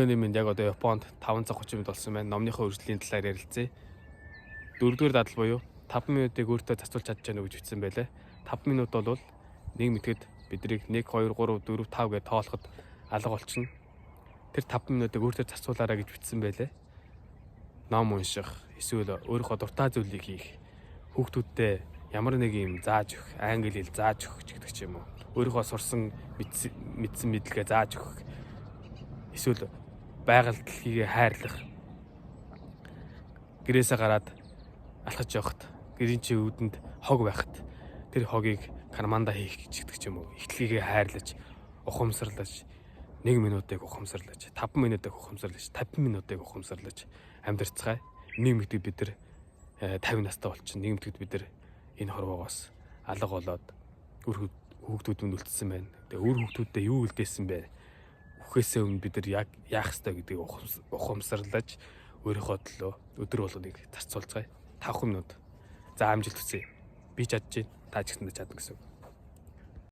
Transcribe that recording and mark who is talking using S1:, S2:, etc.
S1: Өнөөний минь яг одоо Японд 5 цаг 30 минут болсон байна. Номныхоо үргэлжлэлийн талаар ярилцъя. Дөрөвдүгээр дадал буюу 5 минутыг өөртөө зарцуулж чадж байна уу гэж бичсэн байлээ. 5 минут бол нэг мэтгэд бидрийг 1 2 3 4 5 гэж тоолоход алга болчихно. Тэр 5 минутыг өөртөө зарцуулаарай гэж бичсэн байлээ. Ном унших, эсвэл өөрийнхөө дуртай зүйлийг хийх, хүүхдүүдтэй ямар нэг юм зааж өгөх, англи хэл зааж өгөх ч гэдэг ч юм уу. Өөрийнхөө сурсан мэдсэн мэдлэгээ зааж өгөх. Эсвэл байгаль дэлхийгээ хайрлах. Гэрээсээ гараад алхаж явахад гэрийн чи үүдэнд хог байхад тэр хогийг карманда хийх гэж гэдэг ч юм уу. Ихтлэгээ хайрлаж, ухамсарлаж 1 минутыг ухамсарлаж, 5 минутыг ухамсарлаж, 50 минутыг ухамсарлаж амьдарцгаая. Нэг мэтгэд бид нар 50 настай болчихно. Нэг мэтгэд бид нар энэ хорвоогоос алга болоод үр хүүхдүүд минь үлдсэн байна. Тэгээ үр хүүхдүүдэд юу үлдээсэн бэ? Үхээсээ өмнө бид нар яг яах ёстой гэдгийг ухамсарлаж өөрийнхөө төлөө өдөр болгоныг зарцуулцгаая. 5 минут. За амжилт хүсье. Би чадж байна. Та ч гэсэндээ чадна гэсэн үг.